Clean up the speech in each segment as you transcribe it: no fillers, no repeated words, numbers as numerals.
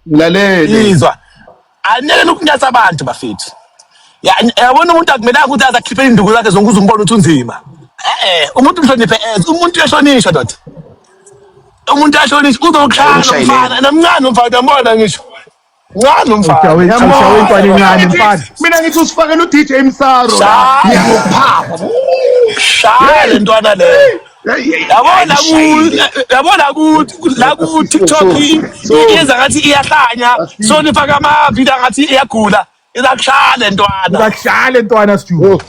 Ngilalele. Izwa, aneke nokunyatsa abantu bafethu. Ya, yabona, umuntu akumelanga ukuthi aze akhiphe induku zakhe zonke uze umbone ukuthi unzima. Eh, umuntu mhloniphe, as umuntu uyahlonishwa, ndoda. Umuntu uyahlonishwa, uzokushaya lo Awumshayeleli. mfana, namncane umfana, uyambona ngisho. Ncane umfana. Awushawe intwana encane, mfana. Mina ngithi usifakele u-DJ Msaro la. Shaya. Ngizophapha. Shaya le ntwana leyo. Yabona ku yabona ku la ku TikTok yenza ngathi iyahlanya, so nifaka ama-video ngathi iyagula, izakushaya le ntwana. Uzakushaya le ntwana, Stu.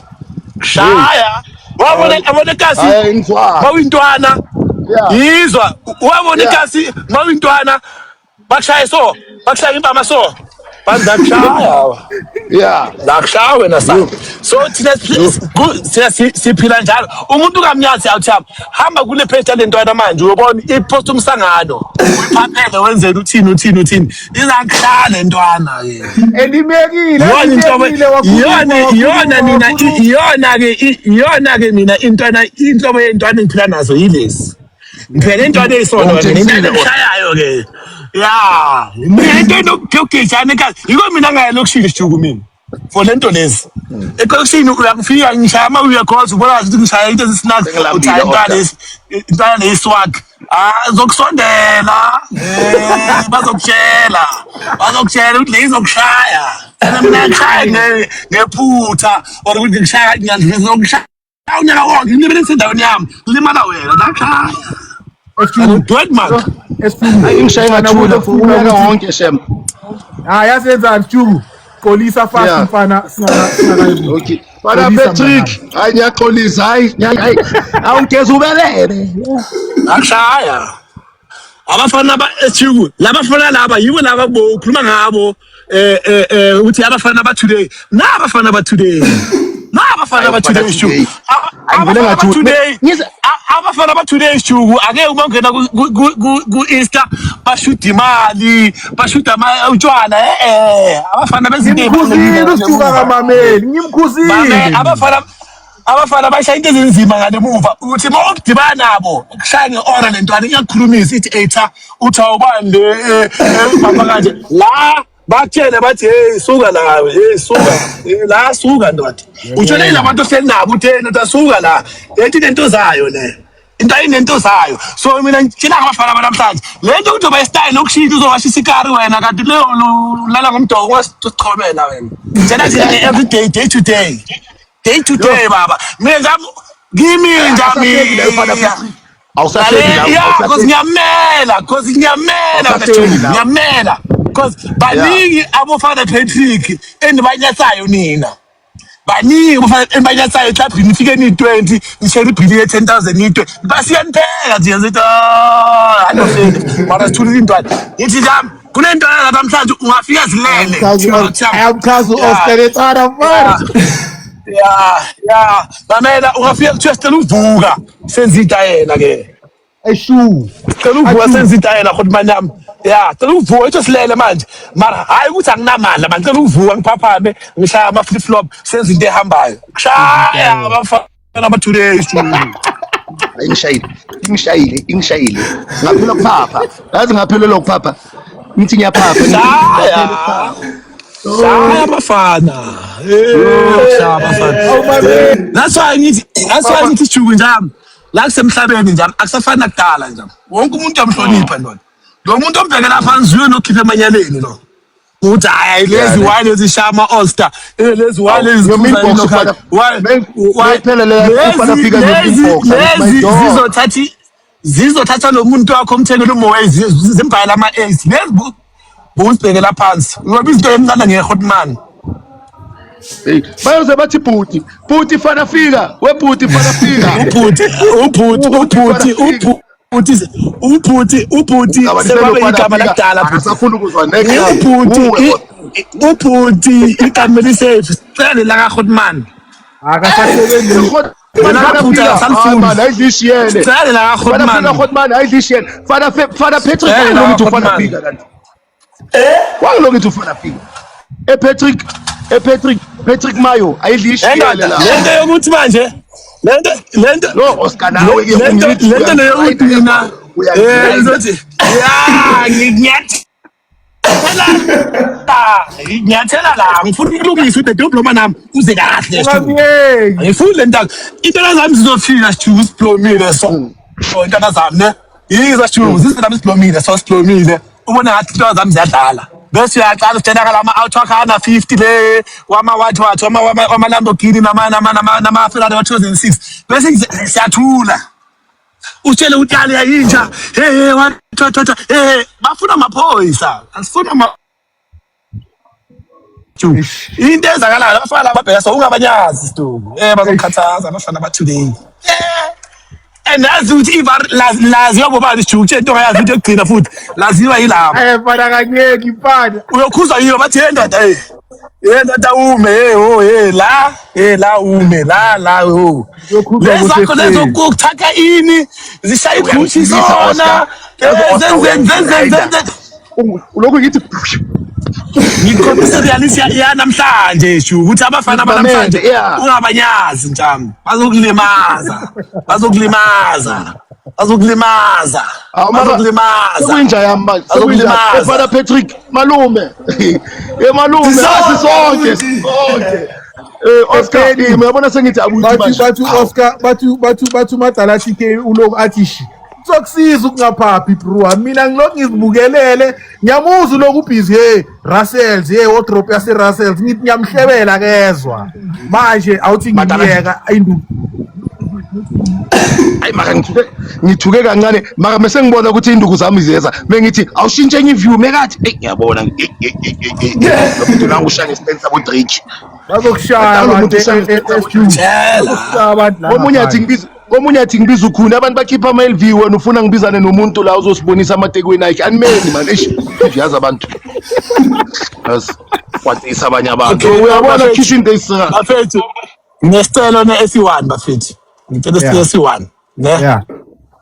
Shaya, wabona, yabona kasi. Hayi, ngizwa. Mawintwana. Yizwa, wabona ikasi, mawintwana bakushaye, so bakushaya impama, so banzakushaya. Zakushaya wena sa. So thina siphila njalo. Umuntu kamnyathi awuthami, hamba kule page yale ntwana manje, uyobona ipost umsangano, uyiphaphele, wenzele uthini, uthini, uthini, izakushaya le ntwana ke. Elimekile. Iyona inhlobo. Elimekile, wakhuluma, Iyona, iyona wakhuluma, mina. Wakhuluma. Iyona ke mina intwana, inhlobo yentwana engiphila nazo yilezi. Ngiphila nentwana eyisona mina, intwana engishayayo ke. Ya, mina into enokugejana ekhaya yiko mina ngaya elokishini, sijuku, mina for lento lezi elokishini uyakufika ngishaya ama uyakhoza, ubona ukuthi ngishaya into ezisnacks. Sengilambile, Uthi hayi, intwana Oscar. lesi, intwana leyiswag, ah, zokusondela, bazokutshela, bazokutshela ukuthi le izokushaya. Mina ngishaya ngephutha or ukuthi ngishaya, ngizokushaya unyaka wonke, ngilibele ngisendaweni yami, limala wena, zakushaya. Do it, man. Esijuku. Hayi, ngishaye ngathula unyaka wonke, shem. Hayi, yasenzani, Sijuku? Xolisa fast, mfana, singakayi. Okay. Fana Xolisa, Patrick, hayi, ngiyaxolisa, hayi, hayi. Awugeza ubelele. Akushaya abafana ba eTheku, labafana laba yibo laba bo ukhuluma ngabo, ukuthi abafana ba today, na abafana ba today, na abafana ba today, Shuku. Angivele Abafana ba ngathula. today, abafana ba today, Shuku, ake uma ungena ku Insta, bashuda imali, bashuda ama utshwala, abafana bezinto. Ngimkhuzile uSijuku, kamameli. Ngimkhuzile. Abafana bashaya into ezinzima ngale muva, ukuthi uma ukudibana nabo kushaya nge-ora le ntwana iyakukhulumisa, ithi etha, uthi awubani le, baba kanje la, bakutshele bathi, "Hey, suka la, hey, suka. La, suka ndoda." Utshele la bantu ohleli nabo, uthi, "Hey ndoda, suka la, lethi nento zayo le into ayinento zayo." So mina ngitshela ngabafana banamhlanje le nto ukuthi uba istyle okushintsha, uzowashisa ikari wena, kanti leyo ulala ngomdoko wasichomela wena. Tshela thina every day, day to day, day to day, baba. Mina njami kimi njami. Awusahleki la, ufana Patrick. Awusahleki la. Ya, cause Awusahleki. ngiyamela, cause ngiyamela. Awusahleki la. Ngiyamela cause baningi abofana Patrick enibanyatsayo nina, baningi abofana enibanyatsayo eklabhini, nifike niyi-20, nishare ibhili ye-10 000, niyi-20, basiyanipheka thina, sithi anofeli, mara sithulile intwana. Ngithi njami kunentwana namhlanje ungafika zilele. Ayamchaza u-Oscar etsana, mfana. Ya, mamela, ungafika kuthiwa sicela uvuka senze itayela ke. Eshu. Sicela uvuka senze itayela, khona manyami. Ya, cela uvuka, itho silele manje, mara hayi ukuthi anginamandla manje, cela uvuka ngiphaphame, ngishaya ama-flip flop, senze into ehambayo, kushaya abafana aba-today. Hayi, ngishayile, ingishayile, ingishayile, ngaphela ukuphapha, yazi, ngaphelelwa ukuphapha, ngithi ngiyaphapha, ngithi Shaya. ngaphela ukuphapha. Shaya abafana, shaya abafana. Awumameli. That's why ngithi juku njami la kusemhlabeni njami akusafani nakudala njami, wonke umuntu uyamhlonipha ndoda. Lo muntu ombhekela phansi uyo nokhipha emanyaleni lo, uthi hayi, lezi wine lezi shaya ama-all star, lezi wine lezi. Noma inbox ufana- Phela le ufana fika lezi nge-inbox, my lezi dog. Zizothatha lo muntu wakho, umthengele umoya, zimbhayela ama-AIDS lezi, buzibhekela phansi ngoba izinto emncane nge-hotman. Hey, bayoze bathi bhuti, bhuti fana fika, we bhuti fana fika. Ubhuti, ubhuti, ubhuti, ubhuti, ubhuti, ubhuti, sekwabe igama lakudala, bhuti. Akasafuna ukuzwa next. Ubhuti, ubhuti, igama elisafe, sicela lela ka-hotman. Akasasebenzi. Asalifuni. Ayidlishiyele. Sicela lela Fana ka-hotman. fika hotman, ayidlishiyele. Fana Patrick, Eh, wangiloku ngithi ufana Hotman. fika kanti. Wangiloku ngithi ufana fika. Patrick, Patrick, Patrick Mayo ayidlishiyele Endoda, la. lento yokuthi manje lento No, Oscar, nawe ke lento leyo yokuthi mina, ngizothi ya Nginyathela la, nginyathela la, ngifuna ukulungisa udede ubloma nami uze kahle Sithu. Ungamyeki. Angifuni le ntanga. Intwana zami zizofika Sithu siblomile so. Oh, intwana zami ne. Yiza Sithu, zize nami siblomile so siblomile. Ubona ngathi intwana zami ziyadlala. Bese uyaqala usitshela ngalama out wakhe ana 50 le wama what what wama wama wama Lamborghini nama nama nama nama Ferrari wa 2006. Bese siyathula. Utshele utshale yayinja. Hey hey what what what hey bafuna amaphoyisa. Asifuna ama into ezakalayo abafana lababheka so ungabanyazi siduku eh bazokhathaza abafana ba today eh and yazi ukuthi ivar laziwa bobani sijuku kutshela into ongayazi into yokugcina futhi laziwa yilabo Eh mfana kanyeki mfana. uyokhuza yiyo bathi hey ndoda hey hey ndoda ume hey oh hey la hey la ume la la oh Uyokhuza lezakho ukuthi lezokuthatha ini zishaya iGucci Uyangilisa, sona Oscar. Yazi, Oscar, uyangirayida. Ulokhu ngithi ngikhombisa reality yanamhlanje shu ukuthi abafana banamhlanje Yeah. ungabanyazi njami bazokulimaza bazokulimaza bazokulimaza Awu, mara- bazokulimaza Sekuyinja yami manje. Sekuyinja. Bazokulimaza. Efana Patrick malume. Eh malume Sisonke, sisonke sisonke. Eh Oscar Epheni. uyabona sengithi abuthi Bathi manje. bathi Oscar bathi bathi bathi umadala TK uloku athi shi. Kuzokusiza ukungaphaphi bro. Mina ngilokhu ngizibukelele ngiyamuzwa uloku ubhizi hey Russells hey wardrobe yase Russells ngithi ngiyamhlebela kezwa. Manje awuthi ngiyeka indu Hayi mara ngithuke ngithuke kancane mara mase ngibona ukuthi induku zami ziyeza mengithi awushintshe enye view mekathi hey ngiyabona lo muntu nangu ushaya istand sabo Drake. bazokushaya Lo abantu muntu ushaya SQ. Tshela. Bazokushaya abantu la. Omunye athi ngibiza omunye athi ngibiza ukhuni abantu bakhipha ama LV wena ufuna ngibizane nomuntu la uzosibonisa amatekweni Nike animeni man eish yazi abantu yazi kwatisa abanye abantu Okay, uyabona bafethu. khishwa into eyisika bafethu nginesicelo ne-esi-1 bafethu ngicela Yeah. isicelo esi-1 ne Yeah.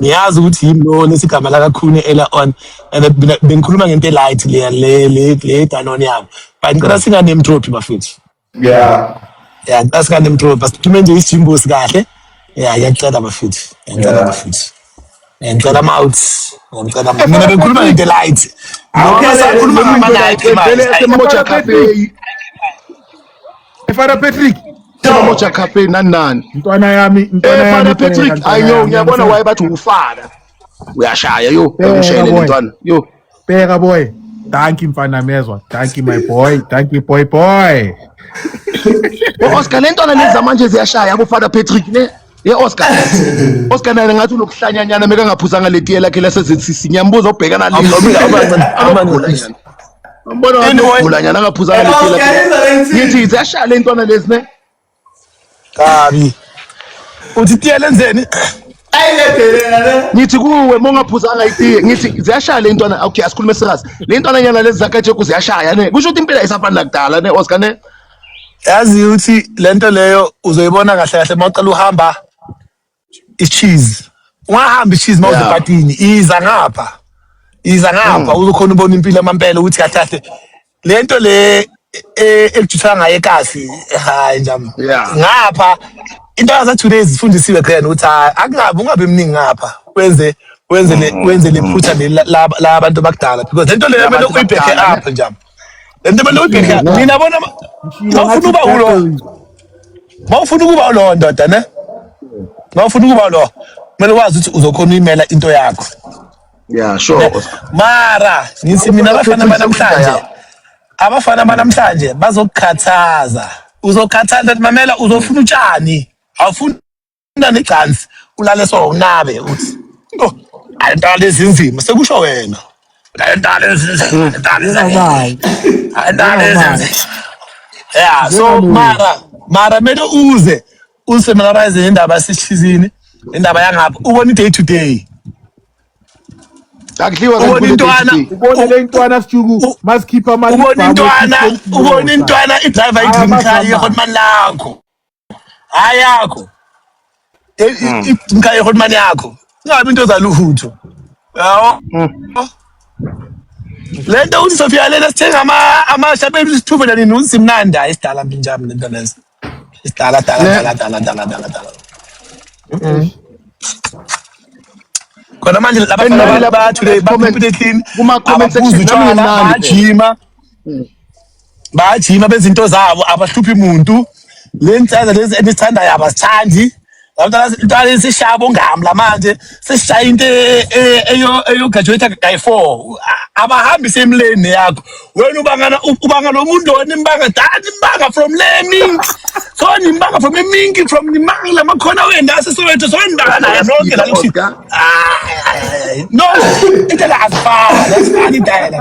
ngiyazi ukuthi yimi lo lesigama lakakhune earlier on and mina bengikhuluma ngento elight leya le le le danone yami but ngicela singaname drop bafethu Yeah. ya ngicela singaname drop asiphume nje isijimbosi kahle ya ngiyacela bafethu ngiyacela Yeah. bafethu ngicela ama-out ngicela mina bengikhuluma ngento elight noma Okay, sakhuluma ngama-Nike vele manje esemoja cafe Efana Patrick esemoja cafe nani nani mntwana yami mntwana eh yami fana bheka, Patrick mntwana ayo yami, ngiyabona why bathi ufana uyashaya yo Bheka, uyashayela boy. ntwana yo Bheka boy. Thank you mfana mezwa. Thank you my boy. Thank you boy boy. Oscar lentwana lezi zamanje ziyashaya abofana Patrick ne ye Oscar Oscar naye ngathi unokuhlanyanyana mekangaphuzanga letiye lakhe lase-ZCC ngiyambuza ubhekana mbona Anyway. ugulanyana angaphuzanga letiye Oscar, lakhe yenza le nsimbi. ngithi ziyashaya lentwana lezi ne kabi uthi tiye lenzeni Ayiledelela le. ngithi kuwe mongaphuzanga itiye ngithi ziyashaya le ntwana okay asikhulume serious le ntwana nyana lezi zakajeku ziyashaya ne kusho ukuthi impilo ayisafani nakudala ne Oscar ne yazi ukuthi lento leyo uzoyibona kahle kahle uma uqala uhamba i-cheese ungahambi i-cheese uma Yeah. uzepatini iza ngapha iza ngapha uzokhona ubona impilo amampela ukuthi kahle kahle lento le ekujutha ngayo ekasi hayi njami Yeah. ngapha into za today zifundisiwe grand ukuthi hayi akungabi ungabi mningi ngapha wenze wenze le wenze le phutha le la la abantu bakudala because lento leyo kumele Labantu uyibheke bakudala, up njami lento kumele uyibheke up mina bona mawufuna uba ulo mawufuna ukuba ulo ndoda ne mawufuna ukuba lo kumele wazi ukuthi uzokhona uyimela into yakho yeah sure Oscar mara ngithi mina abafana banamhlanje abafana banamhlanje bazokukhathaza uzokhathaza mamela uzofuna utshani awufuni necansi ulale so unabe uthi oh ayintala ezinzima sekusho wena ayintala ezinzima ayintala ezinzima ayintala ezinzima yeah so mara mara kumele uze useminarize indaba yaseshizini indaba yangapha ubone i-day to day akudliwa ubona intwana Ubone le ntwana sijuku masikhipha ama ubona intwana ubona intwana idriver i-dream car yehotman lakho hayi yakho i-dream car yehotman yakho ingabi into zaluhutho yawo le nto uthi sofika lena sithenga amasha sithuve nani usimnandi hayi isidala mbinjami lento lezo isidala dala dala dala dala dala dala. Khona manje And labafana nami lapho bathule kuma-comment bakhiphe clean, kuma-comment abaphuzi section nami utshwala, ngimnandi phela. bayajima. Bayajima bezinto zabo, abahluphi muntu. Le ntsela lezi enithandayo abasithandi. Labantwana sishaya bongamla manje, sesishaya into eyo-graduate kayi-4. Abahambi semleni yakho. Wena ubangana ubanga lo muntu wena nimbanga dala nimbanga from le minki. So nimbanga from eminki from nimbanga lamakhona wenda aseSoweto so nimbanga naye nonke la Uyaskipha ukuthi Oscar. ah, no, intela azifani, azifani intela.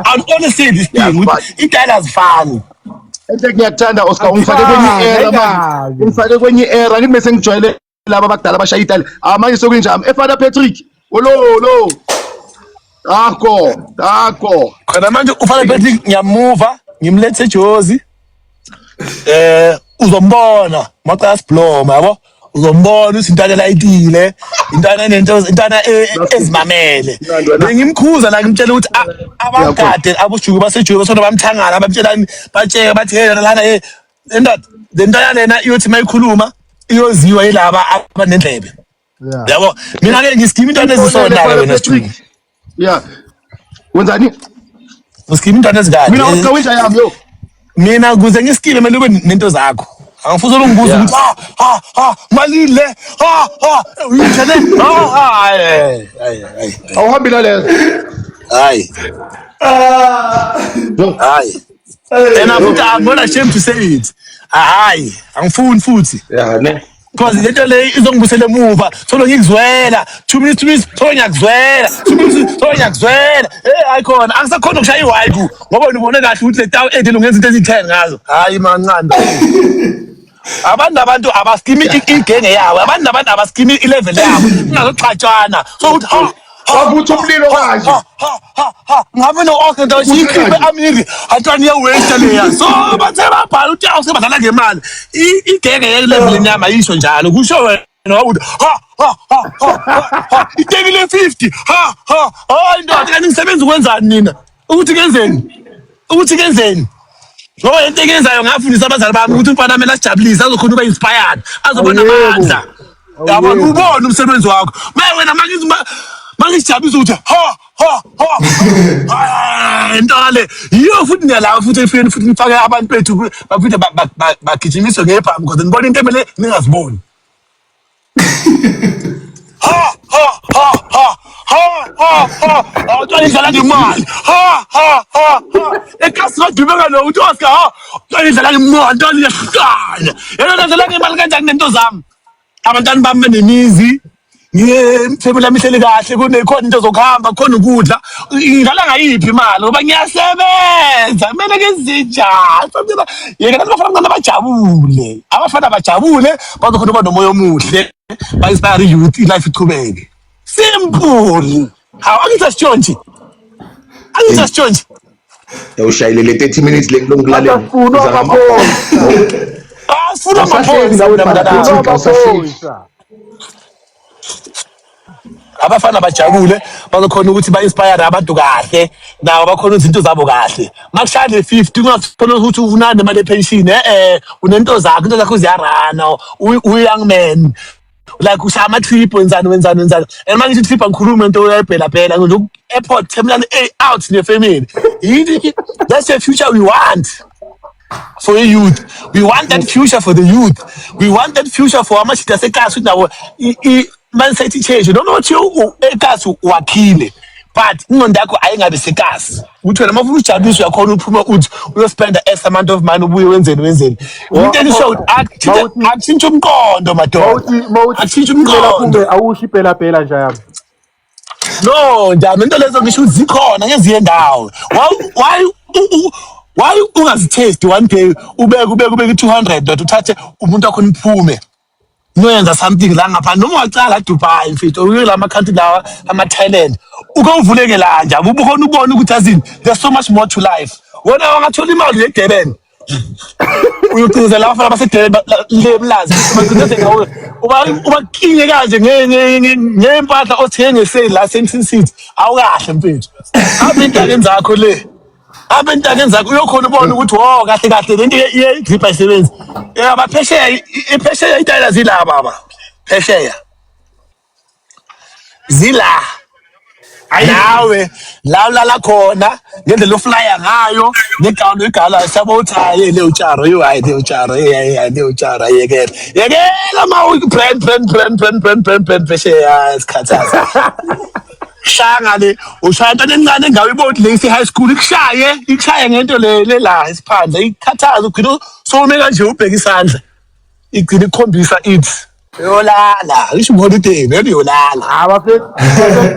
I would only say this thing ukuthi Uyazifana. intela azifani. Ente ngiyakuthanda Oscar, ungifake kwenye Akufani, era manje. ayikabi. Ungifake kwenye era ngithi bese ngijwayele laba abadala abashaya itali. Ah manje sekunjami. Efana Patrick. Olo lo. Akho, akho. Khona manje ufana Patrick ngiyamuva, ngimlethe eJozi. Uzombona maqala sibloma yabo. Uzombona ukuthi intwana elayitile, intwana enento, intwana ezimamele. Bengimkhuza la ngimtshela ukuthi abagade abojuku basejuku basona bamthangana bamtshelani batsheke bathi hey lana hey lendoda le ntwana lena iyothi mayikhuluma iyoziwa yilaba abanendlebe. Yeah. Yabo mina ke ngisikima intwana Ngifonele ezisona ke Father wena Patrick. Sijuku. Yeah. Wenzani? Ngisikima intwana ezikade. Mina Oscar wenja yami yo. Mina kuze ngisikime kumele ube nento zakho. Angifuni ungibuza Yeah. ukuthi ha ha ha malini le ha ha uyinja le ha ha hayi hayi hayi Awuhambi nalezo. hayi Yo. hayi and futhi I'm not ashamed to say it. Hayi angifuni futhi Yeah, ne. because lento le izongibusela emuva solo ngikuzwela 2 minutes 2 minutes solo ngiyakuzwela 2 minutes solo ngiyakuzwela eh hayi khona angisakhona ukushaya iwayiku ngoba wena ubone kahle ukuthi le tawu edele ungenza into eziyi-10 ngazo. Hayi mancane, abantu abantu abaskimi igenge yabo, abantu abantu abaskimi i-level yabo, kungazoxatshwana so ukuthi ha ha Wavutha umlilo ha kanje. ha ha ha ha ngabe no-Oscar nto Uvutha ikhiphe kanje. amiri antwana iyawaste leya so bathe babhala ukuthi awu sebadlala ngemali igenge ye-level yami ayisho njalo kusho wena wawuthi ha ha ha ha ha ha iteki le-50 ha ha hayi ndoda kanti ngisebenza ukwenzani nina ukuthi kenzeni ukuthi kenzeni ngoba lento engiyenzayo ngafundisa abazali bami ukuthi umfana kumele asijabulise azokhona ukuba inspired azoba Awuyebo. namandla yabona Awuyebo. ubone umsebenzi wakho maye wena mangijabulisa ukuthi ha ha ha into le yiyo futhi niyalawa futhi efeni futhi nifake abantu bethu baphinde bagijimiswe ngebhamu because nibona into emele ningaziboni. Ha ha ha ha ha ha ha awutwana idlala ngemali ha ha ha ha ekasi kadubeka lo uthi Oscar ha utwana idlala ngemali ntwana iyahlukana yena idlala ngemali kanjani nento zami abantwana bami banemizi ngifemeli yami ihleli kahle kunekhona into zokuhamba khona ukudla ngidlala ngayiphi imali ngoba ngiyasebenza kumele ngizinjani yeke nathi abafana abancane bajabule abafana bajabule bazokhona ukuba nomoya omuhle ba-inspire i-youth i-life ichubeke simple. Hawu angithi asitshontshi, angithi asitshontshi. Ushayile le 30 minutes le ngilongulalela. Asafunwa Uza amaphoyisa. Asifuna Awusahleki amaphoyisa nawe mina Father mntanami. Patrick, awusahleki. Amaphoyisa. Abafana bajabule bazokhona ukuthi ba-inspire abantu kahle nabo bakhona izinto zabo kahle makushaya le-50 ungakhona ukuthi unani nemali yepension e-e unento zakho into zakho ziyarana uyi-young man like ushaya ama-trip wenzani wenzani wenzani and uma ngithi trip angikhulumi ngento oyayibhelabhela nje airport terminal A out nefamily yini. That's the future we want for the youth. We want that future for the youth. We want that future for amashita asekasi ukuthi nawo mindset change noma uthi ekasi wakhile but ingqondo yakho ayingabe sekasi ukuthi wena uma ufuna ujabulisa uyakhona uphuma uthi uyospenda x amount of money ubuye wenzeni wenzeni into elisho Mawuthi akutshintshe umqondo madoda mawuthi mawuthi akutshintshe kumele umqondo aphume awusho ibhelabhela nje yami. No njalo into lezo ngisho ukuthi zikhona ngezinye ndawo why why ungazithesti one day ubeke ubeke ubeke 200 dot uthathe umuntu wakho niphume niyoyenza something la ngaphandle noma ungacala Dubai mfethu uye la ama-country lawa ama-Thailand uke uvuleke la nje ubukhona ubone ukuthi azini there's so much more to life wena wangathola imali uye eDurban uyocindezela abafana baseDurban le mlazi bacindezela ngawe uba ubakinye kanje ngempahla othenge ngesale la Sandton City awukahle mfethu apha entakeni zakho le apha entakeni zakho uyokhona ubone ukuthi wo kahle kahle lento ye-drip ayisebenzi ya baphesheya iphesheya itayela zila baba phesheya Zila nawe la ulala khona ngendlela oflya ngayo negawuni igala siyabo uthi hayi le utsharo yo hayi le utsharo hey hayi hayi le utsharo yekela yekela ma brand brand brand brand brand brand brand phesheya isikhathaza shaya ngale ushaya into encane engawe iboti le ise-high school ikushaye ikushaye ngento le le la isiphandla ikhathaze ugcina sowume kanje ubheke isandla igcina ikukhombisa ithi yolala ngisho uholideni vele uyolala. Ah bafethu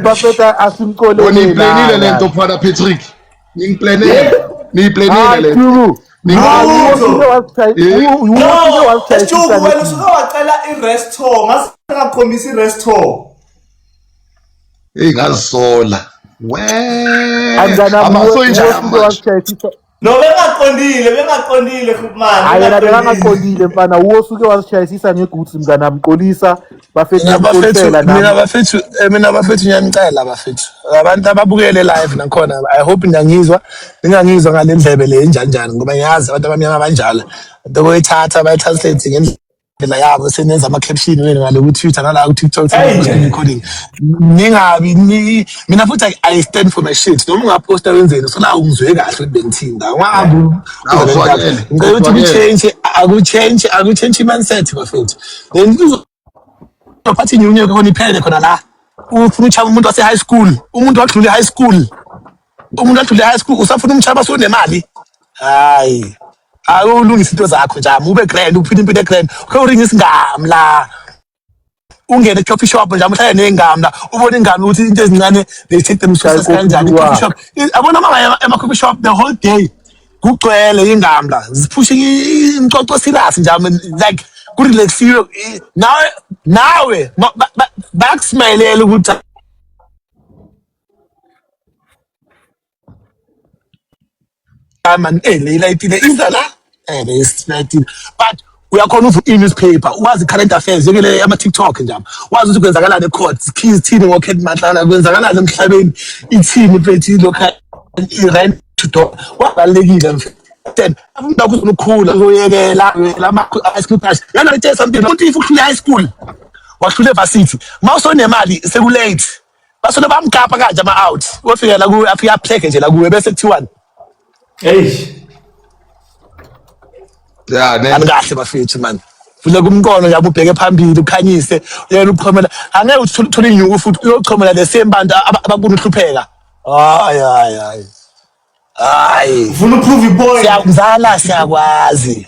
bafethu asimxolele. Niyiplanile le nto Father Patrick. Ningiplanele. Niyiplanile le nto. No, wena usuke wacela i-rest tour, ngase ngakukhombisa i-rest tour. Hey ngazisola. We. Anganami Amasoyinjani manje? No, bengaqondile, bengaqondile Khupman. Hayi yena bekangaqondile mfana, wuwe osuke wasishayisisa nge-goods mnganami, xolisa bafethu Mina bafethu ngiyamxolisela mina nami. bafethu mina bafethu ngiyanicela bafethu abantu ababukele live nakhona I hope niyangizwa ningangizwa ngale ndlebe le enjanjani ngoba ngiyazi abantu abamnyama banjalo into boyithatha bayitranslate ngendlela indlela yabo senenza ama-caption wenu ngale ku-Twitter nala ku-TikTok Hey. recording ningabi ni mina futhi I stand for my shit noma ungaposta wenzeni sola ungizwe kahle ukuthi bengithinda ungahambi Nawu, uzwakele, ngicela ukuthi uzwakele. ku-change aku-change aku-change i-mindset bafethu then uzophatha inyunyeko khona iphele khona la ufuna uchama umuntu wase-high school umuntu wadlula i-high school umuntu wadlula i-high school usafuna umchama sunemali hayi awulungisa into zakho nje ube grand uphile impilo egrand ukhe uringa isingamla ungene e-coffee shop nje uhlale nengamla ubone ingane ukuthi into ezincane they take them sources kanjani i-coffee shop abona uma ngaya ema-coffee shop the whole day kugcwele ingamla ziphusha imcoco serious nje like kurelaxiwe nawe nawe bayakusimayilela ukuthi Ah man, le ilayitile iza la. Le ilayitile. But uyakhona uvu i-newspaper, wazi current affairs, yeke le ama-TikTok nje. Wazi ukuthi kwenzakalani e-court, keys thini ngo-Cat Matlala, kwenzakalani emhlabeni, ithini mfethu lokha i-rent to door. Wabalekile mfethu. Then umuntu wakho uzokhula uzoyekela la ma-high school crush. Yana ngitshela something, umuntu if uhlule high school, wahlule varsity, uma usonemali sekulate. Basona bamkapa kanje ama out. Wofika la kuwe afika apheke nje la kuwe bese kuthiwani? Hey. Ya ne. Anikahle bafethu man. Vula kumqono nje ubheke phambili ukhanyise uyena uchomela angeke uthole inyuku futhi uyochomela the same bantu abakubona uhlupheka. Hayi hayi hayi. Hayi. Ufuna uprove ipoint. Siyakuzala siyakwazi.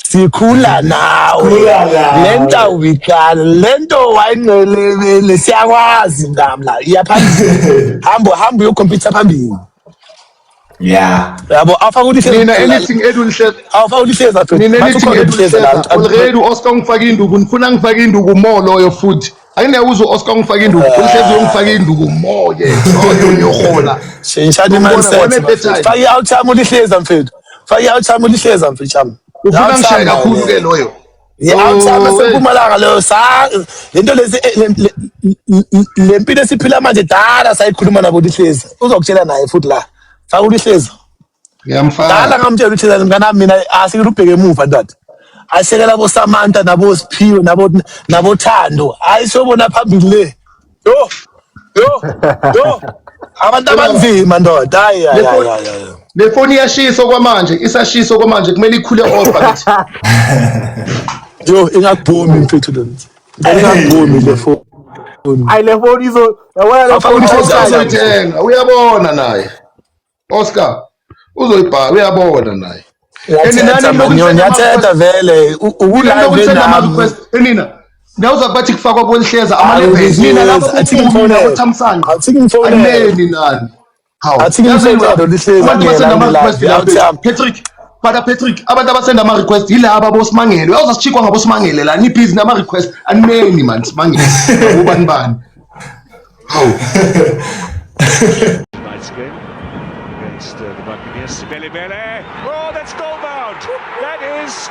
Sikhula nawe. Sikhula nawe. Lento awuyiqala, lento wayincelebele siyakwazi ngamla. Iya phambili. Hamba hamba uyokhompyutha phambili. Yeah. Yabo awufaka ukuthi Nina anything edunhle awufaka ukuthi hleza mfethu. nina Bathi anything ukhona uhleza la. edunhle already uOscar ungifaka induku nifuna ngifake induku mo loyo futhi angine uzwe uOscar ungifaka induku uhlezi uyongifaka induku mo ke loyo ngiyohola Shintshani Umbona mindset. one at a bafethu. time. Faka i-outcome ulihleza mfethu. Faka i-outcome ulihleza mfethu chami. Ufuna ngishaye kakhulu ke loyo. I-outcome Oh, hey. esempumalanga leyo sa lento lezi le mpilo esiphila manje dala sayikhuluma nabo ulihleza. Uzokutshela naye futhi la. Faka ulihleza. Ngiyamfaka. Dala ngamtshela ukuthi yena mnganami mina asikele ubheke emuva ndoda. Asekela bo Samantha nabo Siphiwe nabo nabo Thando. Hayi sobona phambili le. Yo. Yo. Yo. Abantu abanzima ndoda. Hayi hayi hayi hayi. Le foni iyashisa okwamanje, isashisa okwamanje kumele ikhule off bakithi. Yo ingakubhomi mfethu lo. Ingakubhomi le foni. Ayi le foni izo yabona le Afaka foni ulihleza. Oscar uzoyithenga, uyabona naye. Oscar uzoyibhala uyabona naye. And Ngiyathetha nani man, lokhu ngiyathetha vele. Nina Ukula ama nami. request nina nawuza bathi kufakwa bolihleza ama Hayi, levels nina lapho athi kuphumi ngimfonele. nabo Thamsanqa Athi ngimfonele. aneni nani hawu Athi Yazi ngimfonele, wena, lihlezi abantu angena basenda ama request angilaphi. lapha. Athi yami. Patrick Father Patrick abantu abasenda ama request yilaba bosimangele uyawuza sichikwa ngabosimangele la ni busy nama request aneni man simangele ubani bani hawu Tonight's game against the Buccaneers. Bele Bele. Oh, that's goal bound. That is